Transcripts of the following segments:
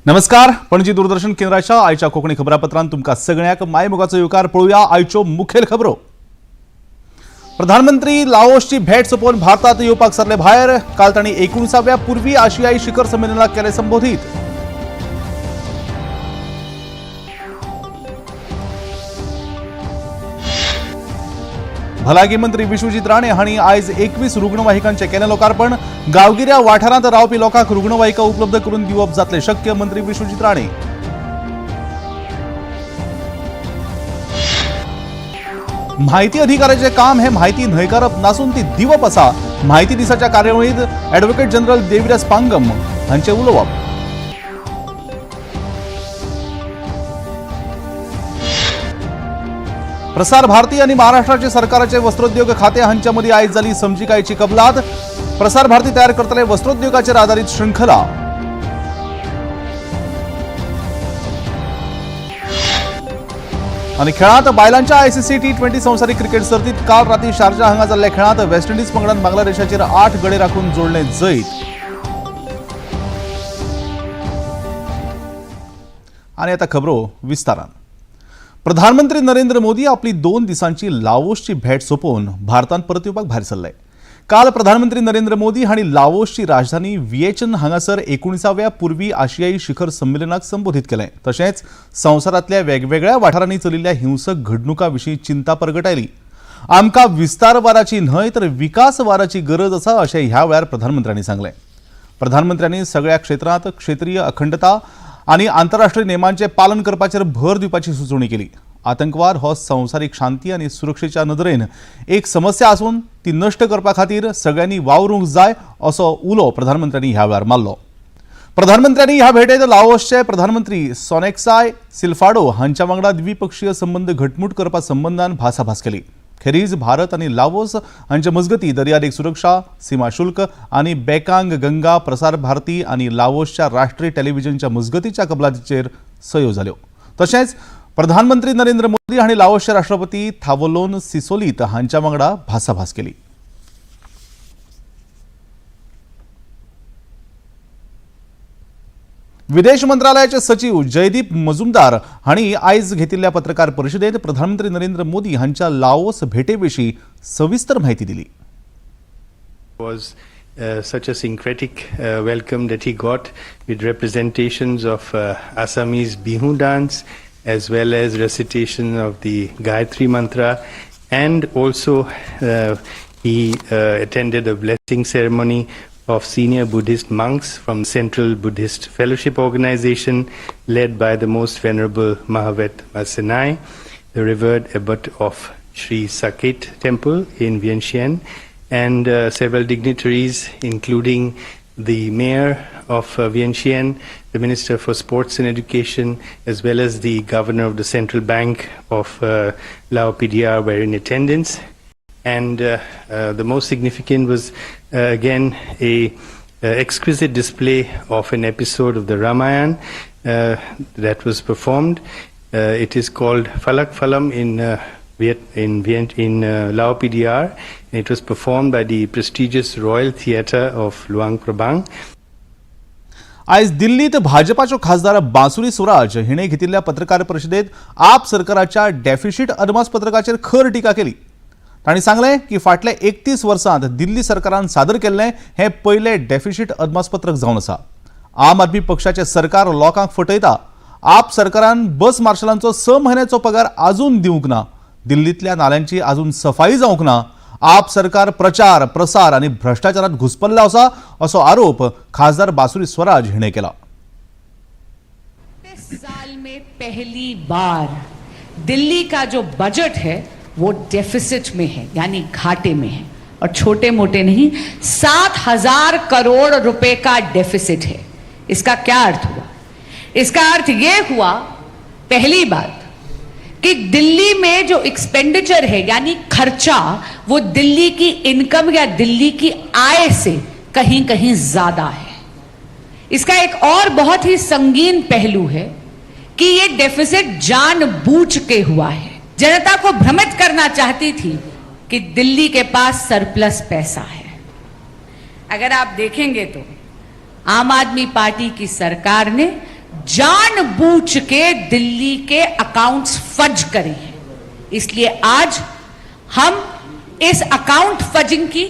नमस्कार, पणजी दूरदर्शन केंद्राच्या आयच्या कोंकणी खबरापत्रांत तुमकां सगळ्यांक मायमोगाचो येवकार. पळोवया आयच्यो मुखेल खबरो. प्रधानमंत्री लाओसची भेट सोंपोवन भारतात येवपाक सरले भायर. काल तांणी 19व्या पूर्वी आशियाई शिखर संमेलनाक केले संबोधीत. भलायकी मंत्री विश्वजीत राणे हांणी आयज 21 रुग्णवाहिकांचे केलें लोकार्पण. गांवगिऱ्या वाठारांत रावपी लोकांक रुग्णवाहिका उपलब्ध करून दिवप जातलें शक्य, मंत्री विश्वजीत राणे. म्हायती अधिकाराचें काम हें म्हायती न्हयकारप नासून ती दिवप आसा. म्हायती दिसाच्या कार्यावळींत ॲडव्होकेट जनरल देविदास पांगम हांचें उलोवप. प्रसार भारती आणि महाराष्ट्राचे सरकाराचे वस्त्रोद्योग खाते हांच्या मदीं आयज जाली समजिकायेची कबलात. प्रसार भारती तयार करतले वस्त्रोद्योगाचेर आधारीत शृंखला. आणि खेळांत बायलांच्या आयसीसी T20 संवसारीक क्रिकेट सर्तीत काल राती शारजा हांगा जाल्ल्या खेळांत वेस्ट इंडिज पंगडान बांगलादेशाचेर 8 गडे राखून जोडले जैत. आणि आता खबरो विस्तारान. प्रधानमंत्री नरेंद्र मोदी आपली 2 दिसांची लाओसची भेट सोंपोवन भारतांत परत येवपाक भायर सरले. काल प्रधानमंत्री नरेंद्र मोदी हांणी लाओसची राजधानी विएचन हांगासर 19व्या पूर्वी आशियाई शिखर संमेलनाक संबोधीत केलें. तशेंच संवसारांतल्या वेगवेगळ्या वाठारांनी चलिल्ल्या हिंसक घडणुकां विशीं चिंता परगटायली. आमकां विस्तारवादाची न्हय तर विकासवादाची गरज आसा अशें ह्या वेळार प्रधानमंत्र्यांनी सांगलें. प्रधानमंत्र्यांनी सगळ्या क्षेत्रांत क्षेत्रीय अखंडता आनी आंतरराष्ट्रीय नेमांचें पालन करपाचेर भर दिवपाची सुचोवणी केली. आतंकवाद हो संवसारीक शांती आनी सुरक्षेच्या नदरेन एक समस्या आसून ती नश्ट करपा खातीर सगळ्यांनी वावरूंक जाय असो उलो प्रधानमंत्र्यांनी ह्या वेळार मारलो. प्रधानमंत्र्यांनी ह्या भेटेत लाओसचे प्रधानमंत्री सोनेक्साय सिल्फाडो हांच्या वांगडा द्विपक्षीय संबंद घटमूट करपा संबंदान भासाभास केली. खेरीज भारत आनी लाओस हांचे मजगती दर्यादेग सुरक्षा, सीमा शुल्क आनी बेकांग गंगा प्रसार भारती आनी लाओसच्या राष्ट्रीय टेलिव्हिजनच्या मजगतीच्या कबलातीचेर सयो जाल्यो. तशेंच प्रधानमंत्री नरेंद्र मोदी हांणी लाओसचे राष्ट्रपती थावोलोन सिसोलीत हांच्या वांगडा भासाभास केली. विदेश मंत्रालयाचे सचिव जयदीप मजुमदार हांणी आयज घेतिल्ल्या पत्रकार परिशदेत प्रधानमंत्री नरेंद्र मोदी हांच्या लाओस भेटेविशीं सविस्तर म्हायती दिली. Was such a syncretic welcome that he got with representations of Assamese Bihu dance as well as recitation of the Gayatri Mantra, and also he attended a blessing ceremony of senior Buddhist monks from Central Buddhist Fellowship Organization led by the most venerable Mahavet Masenai, the revered abbot of Sri Saket Temple in Vientiane, and several dignitaries, including the mayor of Vientiane, the Minister for Sports and Education, as well as the governor of the Central Bank of Lao PDR were in attendance. And the most significant was again a exquisite display of an episode of the Ramayana that was performed. It is called Falak Phalam in Lao PDR. And it was performed by the prestigious Royal Theatre of Luang Prabang. आयज दिल्लीत भाजपाच्यो खासदार बांसुरी स्वराज हिणे घेतिल्ल्या पत्रकार परिशदेत आप सरकाराच्या डेफिशीट अदमासपत्रकाचेर खर टिका केली. तांणी सांगलें की फाटल्या 31 वर्सांत दिल्ली सरकारान सादर केल्लें हें पयलें डेफिशीट अदमासपत्रक जावन आसा. आम आदमी पक्षाचें सरकार लोकांक फटयता. आप सरकारान बस मार्शलांचो 6 म्हयन्याचो पगार आजून दिवंक ना. दिल्लींतल्या नाल्यांची आजून सफाई जावंक ना. आप सरकार प्रचार प्रसार आनी भ्रश्टाचारात घुस्पल्लो आसा असो आरोप खासदार बासुरी स्वराज हिणे केला. साल में पहली बार दिल्ली का जो बजट है वो डेफिसिट में है, यानी घाटे में है, और छोटे मोटे नहीं, 7,000 करोड़ रुपए का डेफिसिट है. इसका क्या अर्थ हुआ? इसका अर्थ यह हुआ, पहली बात, कि दिल्ली में जो एक्सपेंडिचर है यानी खर्चा, वो दिल्ली की इनकम या दिल्ली की आय से कहीं कहीं ज्यादा है। इसका एक और बहुत ही संगीन पहलू है कि ये डेफिसिट जानबूझ के हुआ है। जनता को भ्रमित करना चाहती थी कि दिल्ली के पास सरप्लस पैसा है। अगर आप देखेंगे तो आम आदमी पार्टी की सरकार ने जानबूझ के दिल्ली के अकाउंट्स फज करे हैं। इसलिए आज हम इस अकाउंट फजिंग की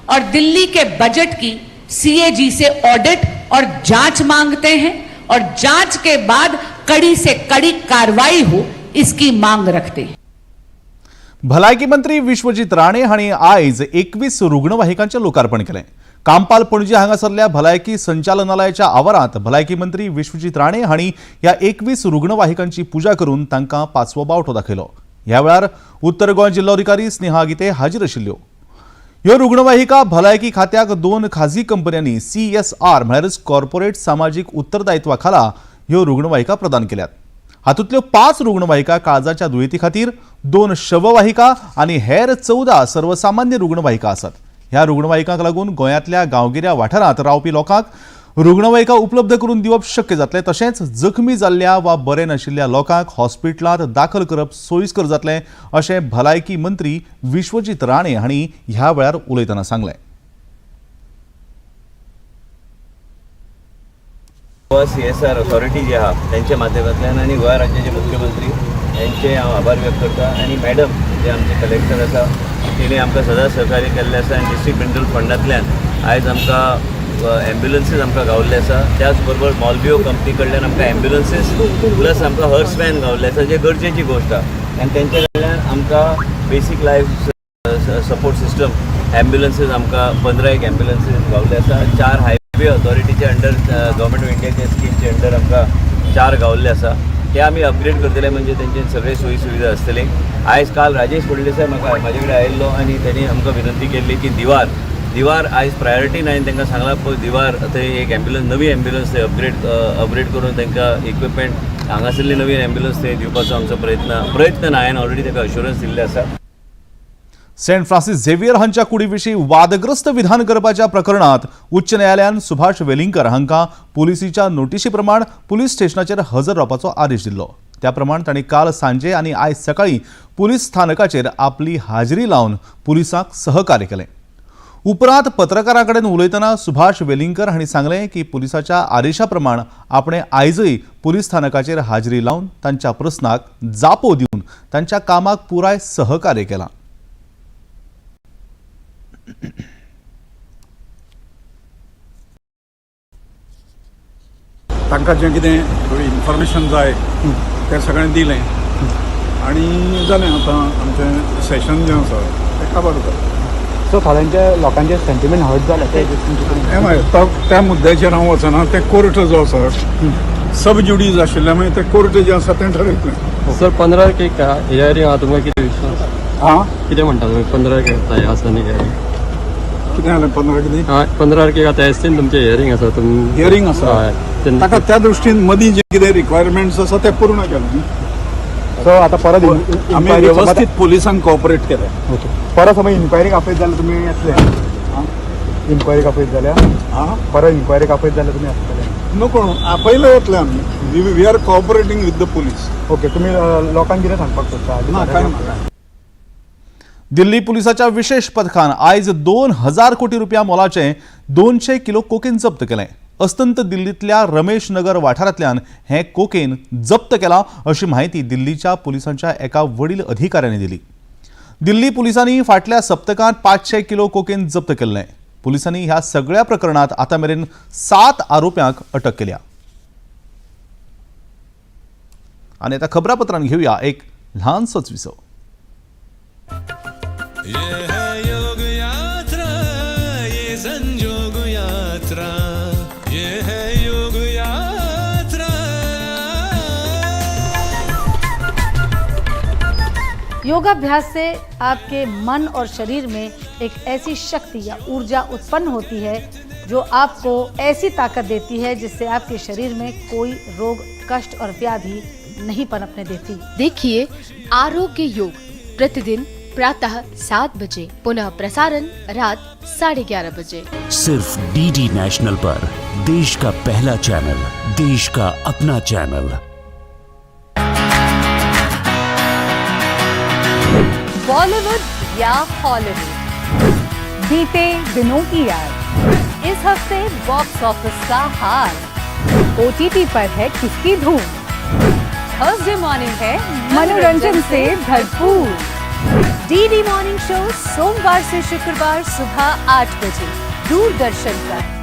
और दिल्ली के बजट की सीएजी से ऑडिट और जांच मांगते हैं और जांच के बाद कड़ी से कड़ी कार्रवाई हो, इसकी मांग रखते हैं। भलायकी मंत्री विश्वजीत राणे हांणी आयज 21 रुग्णवाहिकांचें लोकार्पण केलें। कांपाल पणजी हांगासरल्या भलायकी संचालनालयाच्या आवारांत भलायकी मंत्री विश्वजीत राणे हांणी ह्या 21 रुग्णवाहिकांची पुजा करून तांकां पाचवो बावटो दाखयलो। ह्या वेळार उत्तर गोंय जिल्लोधिकारी स्नेहा गीते हाजीर आशिल्ल्यो। ह्यो रुग्णवाहिका भलायकी खात्याक 2 खाजगी कंपन्यांनी CSR म्हळ्यारच कॉर्पोरेट सामाजीक उत्तरदायित्वा खाला ह्यो रुग्णवाहिका प्रदान केल्यात। हातूंतल्यो 5 रुग्णवाहिका काळजाच्या दुयेंती खातीर, 2 शववाहिका आनी हेर 14 सर्वसामान्य रुग्णवाहिका आसात। ह्या रुग्णवाहिकांक लागून गोंयांतल्या गांवगिऱ्या वाठारांत रावपी लोकांक रुग्णवाहिका उपलब्ध करून दिवप शक्य जातलें। तशेंच जखमी जाल्ल्या वा बरें नाशिल्ल्या लोकांक हॉस्पिटलांत दाखल करप सोयीस्कर जातलें अशें भलायकी मंत्री विश्वजीत राणे हांणी ह्या वेळार उलयतना सांगलें। गोवा CSR authority जी आहा तेंच्या माध्यमांतल्यान आनी गोंय राज्याचे मुख्यमंत्री यांचे हांव आभार व्यक्त करता आनी मॅडम जे आमचे कलेक्टर आसा तेणी आमकां सदांच सहकार्य केल्लें आसा आनी डिस्ट्रिक्ट मिनरल फंडांतल्यान आयज आमकां एम्ब्युलन्सीस आमकां गावल्ले आसा। त्याच बरोबर मॉलबियो कंपनी कडल्यान आमकां एम्ब्युलन्सीस प्लस आमकां हर्स व्हॅन गावल्ले आसा, जे गरजेची गोश्ट आहा आनी तेंच्या कडल्यान आमकां basic life support system ambulances आमकां 15 एक एम्ब्युलन्सीस गावल्ले आसा। 4 हायवे ऑथॉरिटीचे अंडर गव्हर्मेंट ऑफ इंडियाच्या स्किमचे अंडर आमकां 4 गावल्ले आसा। ते आमी अपग्रेड करतले, म्हणजे तेंचे सगळे सोयी सुविधा आसतली। आयज काल राजेश फडणवीस म्हाका म्हाजे कडेन आयिल्लो आनी तेणी आमकां विनंती केल्ली की दिवार दिवार आयज प्रायोरिटीन हांवें तांकां सांगलां पळय दिवार थंय एक एम्ब्युलन्स, नवी एम्ब्युलन्स थंय अपग्रेड करून तांकां इक्विपमेंट हांगासरली नवी एम्ब्युलन्स थंय दिवपाचो आमचो प्रयत्न ना, हांवें ऑलरेडी ताका अश्युरन्स दिल्लें आसा। सेंट फ्रांसिस झेवियर हांच्या कुडीविशीं वादग्रस्त विधान करपाच्या प्रकरणात उच्च न्यायालयान सुभाष वेलिंगकर हांकां पुलिसीच्या नोटिशी प्रमाण पुलीस स्टेशनाचेर हजर रावपाचो आदेश दिल्लो। त्या प्रमाण तांणी काल सांजे आनी आयज सकाळीं पुलीस स्थानकाचेर आपली हाजेरी लावन पुलिसांक सहकार्य केलें। उपरांत पत्रकारां कडेन उलयतना सुभाष वेलिंगकर हांणी सांगलें की पुलिसाच्या आदेशा प्रमाण आपणें आयजय पुलीस स्थानकाचेर हाजेरी लावन तांच्या प्रस्नाक जापो दिवन तांच्या कामाक पुराय सहकार्य केलां। तांकां जें कितें इन्फॉर्मेशन जाय तें सगळें दिलें आनी जालें। आतां आमचें सेशन जें आसा तें काबार जालें। सो थोड्यांच्या लोकांचे सेंटिमेंट हर्ट जाले ते हें मागीर त्या मुद्द्याचेर हांव वचना। तें कोर्ट जो आसा सब ज्युडीज आशिल्ल्या मागीर तें कोर्ट जें आसा तें ठरयतलें। सर 15 एक हियरिंग आहा, तुमकां कितें विश्वास आं कितें म्हणटा तुमी 15 आतां आसा न्ही हियरिंग? कितें जालें 15 कितें हय 15 तारखेक आतां एसटीन तुमचें हियरिंग आसा तुम हियरिंग आसा हय तेन्ना ताका त्या दृश्टीन मदीं जें कितें रिक्वायरमेंट्स आसा तें पूर्ण केलें न्ही। सो आतां परत आमी वेवस्थीत पुलिसांक कॉपरेट केलें। ओके परत समज इन्क्वायरीक आपयत जाल्यार तुमी येतले? इन्क्वायरीक आपयत जाल्यार आं परत इन्क्वायरीक आपयत जाल्यार तुमी आसतले? नको आपयले वतले आमी। We are cooperating with the police. Okay तुमी लोकांक कितें सांगपाक सोदता? ना काय ना। दिल्ली पुलिसाच्या विशेष पथकान आयज 2000 कोटी रुपया मोलाचें 200 किलो कोकेन जप्त केलें। अस्तंत दिल्लींतल्या रमेश नगर वाठारांतल्यान हें कोकेन जप्त केलां अशी म्हायती दिल्लीच्या पुलिसांच्या एका वडील अधिकाऱ्यांनी दिली। दिल्ली पुलिसांनी फाटल्या सप्तकांत 500 किलो कोकेन जप्त केल्लें। पुलिसांनी ह्या सगळ्या प्रकरणात आतां मेरेन 7 आरोप्यांक अटक केल्या। आनी आतां खबरापत्रान घेवया एक ल्हानसोच विसव। ये है योग यात्रा, ये संजोग यात्रा, ये है योग यात्रा। योगाभ्यास से आपके मन और शरीर में एक ऐसी शक्ति या ऊर्जा उत्पन्न होती है जो आपको ऐसी ताकत देती है जिससे आपके शरीर में कोई रोग, कष्ट और व्याधि नहीं पनपने देती। देखिए आरोग्य योग प्रतिदिन प्रातः 7 बजे, पुनः प्रसारण रात 11:30 बजे। सिर्फ डीडी नेशनल पर देश का पहला चैनल, देश का अपना चैनल। बॉलीवुड या हॉलीवुड, बीते दिनों की याद, इस हफ्ते बॉक्स ऑफिस का हाल, ओटीटी पर है किसकी धूम, थर्सडे मॉर्निंग है मनोरंजन से भरपूर। डीडी मॉर्निंग शो सोमवार से शुक्रवार सुबह 8 बजे दूरदर्शन पर।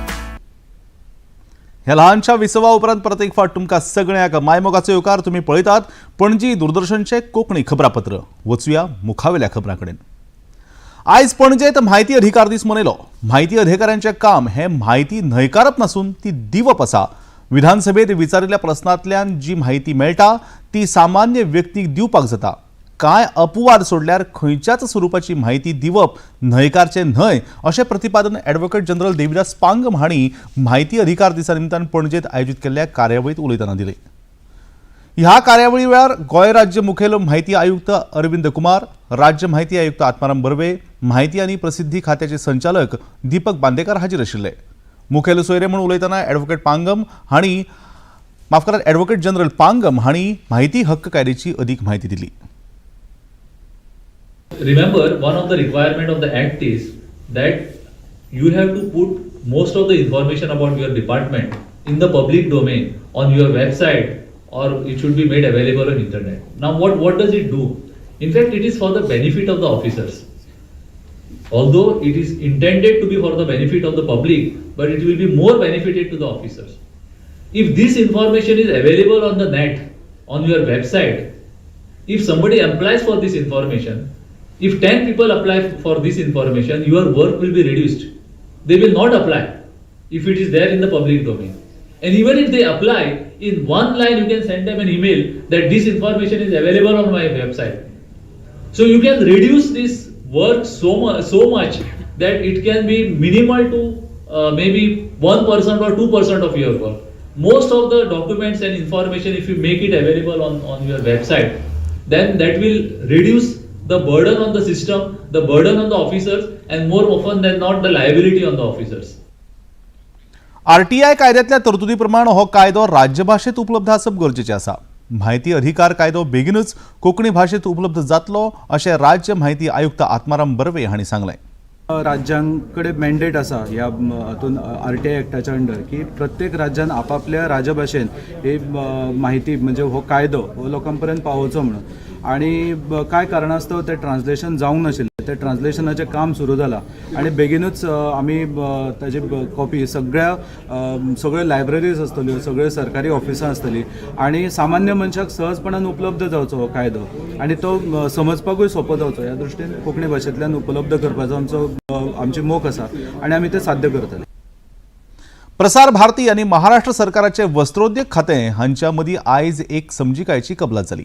ह्या ल्हानशा विसवा उपरांत परत एक फावट तुमकां सगळ्यांक मायमोगाचो येवकार। तुमी पळयतात पणजी दूरदर्शनचें कोंकणी खबरापत्र। वचुया मुखावेल्या खबरां कडेन। आयज पणजेंत म्हायती अधिकार दीस मनयलो। म्हायती अधिकाऱ्यांचें काम हें म्हायती न्हयकारप नासून ती दिवप आसा। विधानसभेत विचारिल्ल्या प्रस्नांतल्यान जी म्हायती मेळटा ती सामान्य व्यक्तीक दिवपाक जाता। कांय अपवाद सोडल्यार खंयच्याच स्वरुपाची म्हायती दिवप न्हयकारचें न्हय अशें प्रतिपादन ॲडव्होकेट जनरल देविदास पांगम हांणी म्हायती अधिकार दिसा निमतान पणजेंत आयोजीत केल्ल्या कार्यावळींत उलयतना दिलें। ह्या कार्यावळी वेळार गोंय राज्य मुखेल म्हायती आयुक्त अरविंद कुमार, राज्य म्हायती आयुक्त आत्माराम बर्वे, म्हायती आनी प्रसिद्धी खात्याचे संचालक दीपक बांदेकर हाजीर आशिल्ले। मुखेल सोयरे म्हूण उलयतना ॲडव्होकेट पांगम हांणी माफ करात ॲडव्होकेट जनरल पांगम हांणी म्हायती हक्क कायद्याची अदीक म्हायती दिली। Remember, one of the requirement of the act is that you have to put most of the information about your department in the public domain on your website, or it should be made available on internet. Now what does it do? In fact, it is for the benefit of the officers. Although it is intended to be for the benefit of the public, but it will be more benefited to the officers. If this information is available on the net, on your website, if somebody applies for this information, if 10 people apply for this information, your work will be reduced. They will not apply if it is there in the public domain. And even if they apply, in one line you can send them an email that this information is available on my website. So you can reduce this work so much that it can be minimal to maybe 1% or 2% of your work. Most of the documents and information, if you make it available on your website, then that will reduce the burden on the system, the burden on the officers, and more often than not, the liability on the officers. RTI कायद्यातल्या तरतुदी प्रमाण हो कायदो राज्यभाशेत उपलब्ध आसप गरजेचें आसा। म्हायती अधिकार कायदो बेगीनूच कोंकणी भाशेंत उपलब्ध जातलो अशें राज्य म्हायती आयुक्त आत्माराम बर्वे हांणी सांगलें। राज्यांकडे मॅन्डेट आसा ह्या हातून आरटीआय एक्टाच्या अंडर की प्रत्येक राज्यान आपापल्या राजभाशेन ही म्हायती म्हणजे हो कायदो हो लोकां पर्यंत पावोवचो म्हणून। आनी कांय कारणास्तव तें ट्रान्सलेशन जावंक नाशिल्लें, तें ट्रान्सलेशनाचें काम सुरू जालां आनी बेगीनूच आमी ताजी कॉपी सगळ्यो लायब्ररीज आसतल्यो, सगळ्यो सरकारी ऑफिसां आसतलीं आनी सामान्य मनशाक सहजपणान उपलब्ध जावचो हो कायदो आनी तो समजपाकूय सोंपो जावचो ह्या दृश्टीन कोंकणी भाशेंतल्यान उपलब्ध करपाचो आमची मोख आसा आनी आमी तें साध्य करतले। प्रसार भारती आनी महाराष्ट्र सरकाराचे वस्त्रोद्योग खातें हांच्या मदीं आयज एक समजिकायेची कबलात जाली।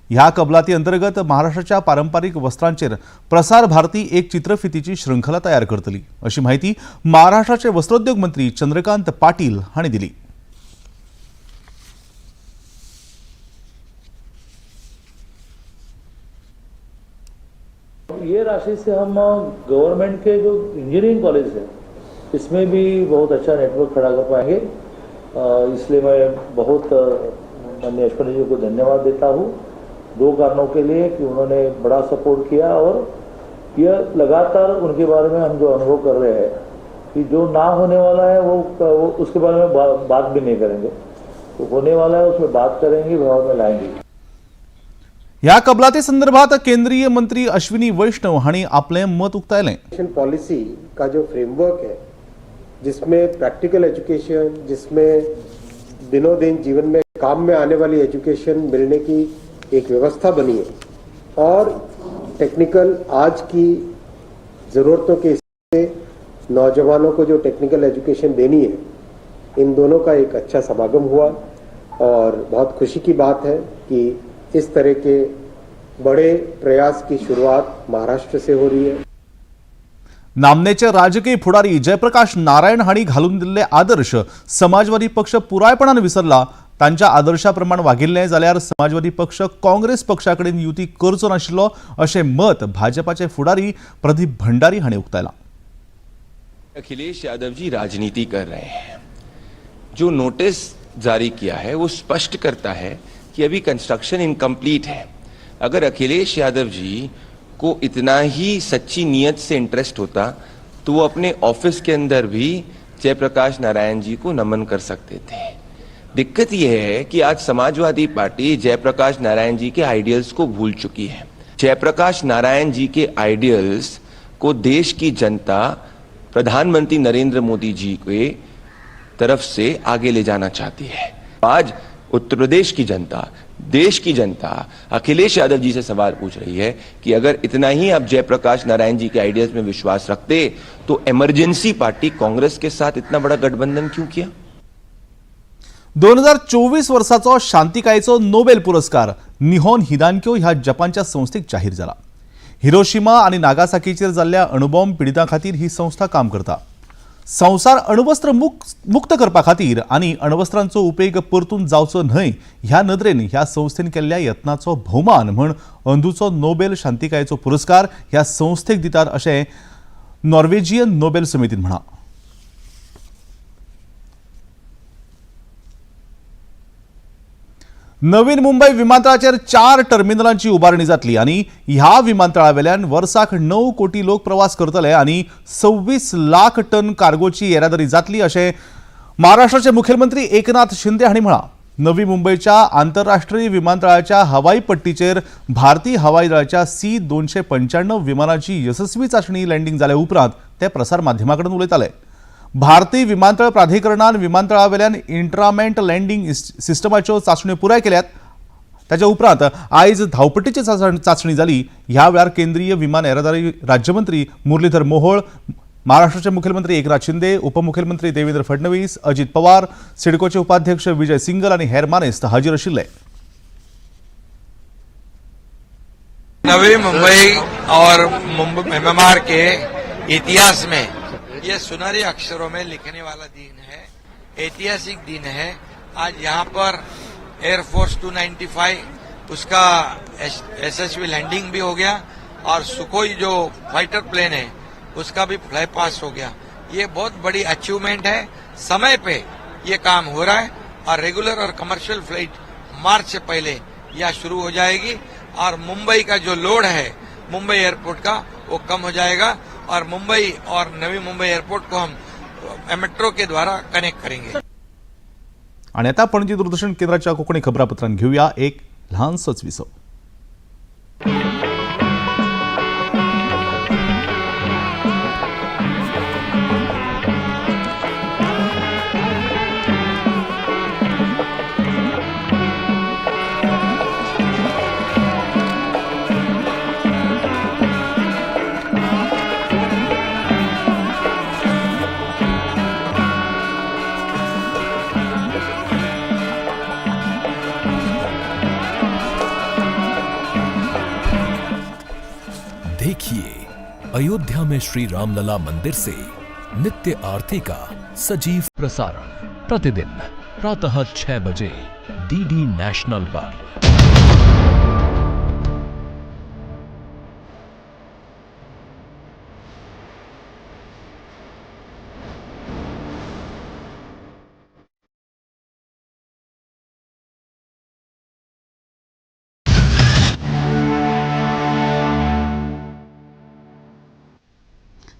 ह्या कबलाती अंतर्गत महाराष्ट्राच्या पारंपारीक वस्त्रांचेर प्रसार भारती एक चित्रफितीची शृंखला तयार करतली अशी माहिती महाराष्ट्राचे वस्त्रोद्योग मंत्री चंद्रकांत पाटील हांणी दिली। ये राशि से हम गवर्नमेंट के जो इंजीनियरिंग कॉलेज है इसमें भी बहुत अच्छा नेटवर्क खड़ा कर पाएंगे। इसलिए मैं बहुत माननीय अश्वनी जी को धन्यवाद देता हूँ दो कारणों के लिए कि उन्होंने बड़ा सपोर्ट किया और यह लगातार उनके बारे में हम जो अनुभव कर रहे हैं कि जो ना होने वाला है वो उसके बारे में बात भी नहीं करेंगे, तो होने वाला है उसमें बात करेंगे, भाव में लाएंगे। ह्या कबलाती संदर्भात केंद्रीय मंत्री अश्विनी वैष्णव हांणी आपलें मत उक्तायलें। एजुकेशन पॉलिसी का जो फ्रेमवर्क है जिसमें प्रैक्टिकल एजुकेशन, जिसमें दिनों दिन जीवन में काम में आने वाली एजुकेशन मिलने की एक व्यवस्था बनी है और टेक्निकल आज की ज़रूरतों के हिसाब से नौजवानों को जो टेक्निकल एजुकेशन देनी है, इन दोनों का एक अच्छा समागम हुआ और बहुत खुशी की बात है कि इस तरह के बड़े प्रयास की शुरुआत महाराष्ट्र से हो रही है। नामनेचे राजकीय फुडारी जयप्रकाश नारायण हांणी घालून दिल्ले आदर्श समाजवादी पक्ष पुरायपणान विसरला. तांच्या आदर्शा प्रमाण वागिल्लें जाल्यार समाजवादी पक्ष काँग्रेस पक्षा कडेन युती करचो नाशिल्लो अशें मत भाजपाचे फुडारी प्रदीप भंडारी हांणी उक्तायलां. अखिलेश यादव जी राजनीति कर रहे हैं. जो नोटिस जारी किया है वो स्पष्ट करता है कि अभी कंस्ट्रक्शन इनकम्प्लीट है. अगर अखिलेश यादव जी को इतना ही सच्ची नीयत से इंटरेस्ट होता तो वो अपने ऑफिस के अंदर भी जयप्रकाश नारायण जी को नमन कर सकते थे. दिक्कत यह है कि आज समाजवादी party Jayaprakash Narayan ji K ideals को भूल चुकी है. जयप्रकाश नारायण जी के आइडियल्स को देश की जनता प्रधानमंत्री नरेंद्र मोदी जी के तरफ से आगे ले जाना चाहती है. आज उत्तर प्रदेश की जनता, देश की जनता अखिलेश यादव जी से सवाल पूछ रही है कि अगर इतना ही आप जयप्रकाश नारायण जी के आइडियाज में विश्वास रखते तो इमरजेंसी पार्टी कांग्रेस के साथ इतना बड़ा गठबंधन क्यों किया? 2024 वर्साचो शांतिकायेचो नोबेल पुरस्कार निहोन हिदानक्यो ह्या जपानच्या संस्थेक जाहीर जाला. हिरोशिमा आनी नागासाकीचेर जाल्ल्या अणुबॉम्ब पिडितां खातीर ही संस्था काम करता. संवसार अण्वस्त्र मुक्त करपा खातीर आनी अण्वस्त्रांचो उपेग परतून जावचो न्हय ह्या नदरेन ह्या संस्थेन केल्ल्या यत्नाचो भोवमान म्हण अंदूचो नोबेल शांतिकायेचो पुरस्कार ह्या संस्थेक दितात अशें नॉर्वेजियन नोबेल समितीन म्हळां. नवीन मुंबय विमानतळाचेर 4 टर्मिनलांची उबारणी जातली आनी ह्या विमानतळावेल्यान वर्साक 9 कोटी लोक प्रवास करतले आनी 26 लाख टन कार्गोची येरादारी जातली अशें महाराष्ट्राचे मुखेलमंत्री एकनाथ शिंदे हांणी म्हळां. नवी मुंबयच्या आंतरराष्ट्रीय विमानतळाच्या हवाई पट्टीचेर भारतीय हवाई दळाच्या C-295 विमानाची येसस्वी चांचणी लँडींग जाल्या उपरांत ते प्रसार माध्यमां कडेन उलयताले. भारतीय विमानतळ प्राधिकरणान विमानतळावेल्यान इंट्रामेंट लँडींग सिस्टमाच्यो चांचण्यो पुराय केल्यात. ताच्या उपरांत आयज धांवपट्टीची चांचणी जाली. ह्या वेळार केंद्रीय विमान येरादारी राज्यमंत्री मुरलीधर मोहोळ, महाराष्ट्राचे मुखेलमंत्री एकनाथ शिंदे, उपमुखेलमंत्री देवेंद्र फडणवीस, अजित पवार, सिडकोचे उपाध्यक्ष विजय सिंगल आनी हेर मानेस्त हाजीर आशिल्ले. नवी मुंबई और एमएमआर के इतिहास में ये सुनहरे अक्षरों में लिखने वाला दिन है, ऐतिहासिक दिन है. आज यहाँ पर एयरफोर्स 295 उसका एसएसवी लैंडिंग भी हो गया और सुखोई जो फाइटर प्लेन है उसका भी फ्लाई पास हो गया. ये बहुत बड़ी अचीवमेंट है. समय पे ये काम हो रहा है और रेगुलर और कमर्शियल फ्लाइट मार्च से पहले यह शुरू हो जाएगी और मुंबई का जो लोड है मुंबई एयरपोर्ट का वो कम हो जाएगा और मुंबई और नवी मुंबई एयरपोर्ट को हम मेट्रो के द्वारा कनेक्ट करेंगे. आणि आता पणजी दूरदर्शन केंद्राच्या कोकणी खबरापत्रांत घेऊया एक ल्हानसोच विसव. देखिए अयोध्या में श्री रामलला मंदिर से नित्य आरती का सजीव प्रसारण प्रतिदिन प्रातः 6 बजे डीडी नेशनल पर.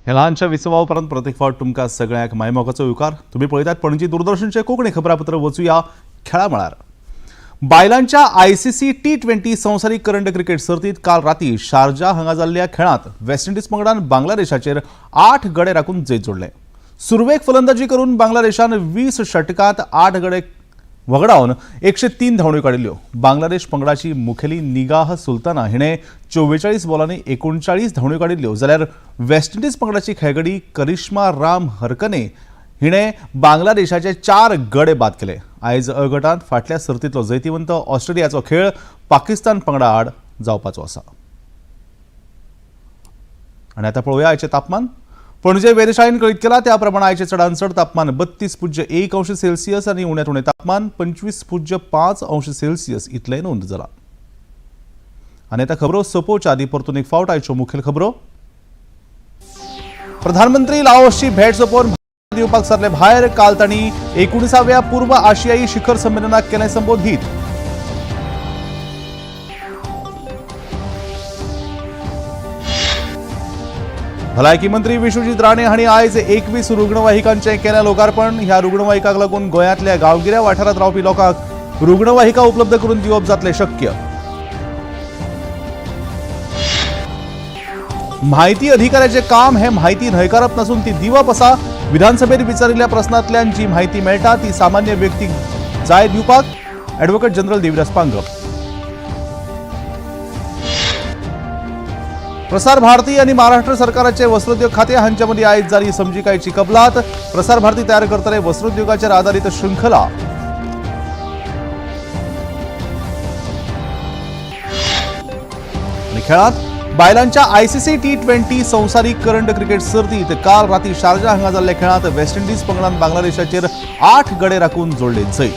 ह्या ल्हानशा विसवा उपरांत प्रत्येक फावट तुमकां सगळ्यांक मायमोगाचो येवकार. तुमी पळयतात पणजी दूरदर्शनचें कोंकणी खबरापत्र. वचुया खेळा मळार. बायलांच्या ICC T20 संवसारीक करंड क्रिकेट सर्तींत काल राती शारजा हांगा जाल्ल्या खेळांत वेस्ट इंडिज पंगडान बांगलादेशाचेर 8 गडे राखून जैत जोडलें. सुरवेक फलंदाजी करून बांगलादेशान 20 षटकांत 8 गडे वगडावन 103 धांवड्यो काडिल्ल्यो. बांगलादेश पंगडाची मुखेली निगाह सुलताना हिणें 44 बॉलांनी 39 धांवड्यो काडिल्ल्यो, जाल्यार वेस्ट इंडिज पंगडाची खेळगडी करिश्मा राम हरकने हिणें बांगलादेशाचे 4 गडे बाद केले. आयज अ गटांत फाटल्या सर्तींतलो जैतिवंत ऑस्ट्रेलियाचो खेळ पाकिस्तान पंगडा आड जावपाचो आसा. आनी आतां पळोवया आयचें तापमान. पणजे वेधशाळेन कळीत केला त्या प्रमाण आयचें चडांत चड तापमान 32.1 अंश सेल्सियस आनी उण्यांत उणें तापमान 25.5 अंश सेल्सियस इतलें नोंद जालां. आनी आतां खबरो सोंपोवच्या आदीं परतून एक फावट आयच्यो मुखेल खबरो. प्रधानमंत्री लाओसची भेट सोंपोवन भारतांत येवपाक सरले भायर. काल तांणी 19व्या पूर्व आशियाई शिखर संमेलनाक केलें संबोधीत. भलायकी मंत्री विश्वजीत राणे हांणी आयज 21 रुग्णवाहिकांचें केलें लोकार्पण. ह्या रुग्णवाहिकांक लागून गोंयांतल्या गांवगिऱ्या वाठारांत रावपी लोकांक रुग्णवाहिका उपलब्ध करून दिवप जातलें शक्य. म्हायती अधिकाऱ्याचें काम हें म्हायती न्हयकारप नासून ती दिवप आसा. विधानसभेत विचारिल्ल्या प्रस्नांतल्यान जी म्हायती मेळटा ती सामान्य व्यक्तीक जाय दिवपाक ॲडव्होकेट जनरल देविदास पांगम. प्रसार भारती आनी महाराष्ट्र सरकाराचे वस्त्रोद्योग खाते हांचे मदीं आयज जाली समजिकायेची कबलात. प्रसार भारती तयार करतले वस्त्रोद्योगाचेर आदारीत शृंखला. आनी खेळांत बायलांच्या आयसीसी T20 संवसारीक करंड क्रिकेट सर्तीत काल राती शारजा हांगा जाल्ल्या खेळांत वेस्ट इंडिज पंगडान बांगलादेशाचेर 8 गडे राखून जोडले जैत.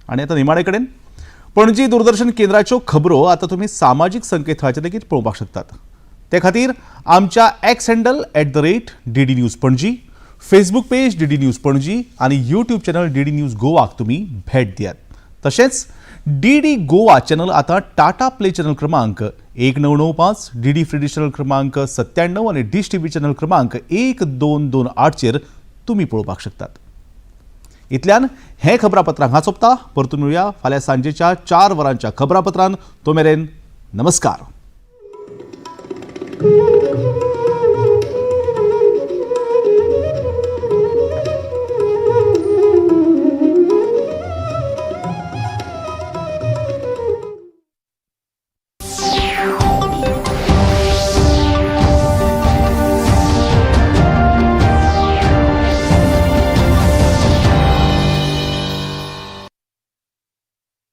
आनी आतां निमाणे कडेन पणजी दूरदर्शन केंद्राच्यो खबरो आतां तुमी सामाजीक संकेतथळाचेर लेगीत पळोवपाक शकतात. ते खातीर आमच्या X handle @DD News Panaji, Facebook page DD News Panaji आनी यूट्यूब चॅनल डीडी न्यूज गोवाक तुमी भेट दियात. तशेंच डीडी गोवा चॅनल आतां टाटा प्ले चॅनल क्रमांक 1995, डीडी फ्री चॅनल क्रमांक 97 आनी डिश टीव्ही चॅनल क्रमांक 1228चेर तुमी पळोवपाक शकतात. इतल्यान हें खबरापत्र हांगा सोंपता. परतून मेळुया फाल्यां सांजेच्या 4 वरांच्या खबरापत्रान. तो मेरेन नमस्कार.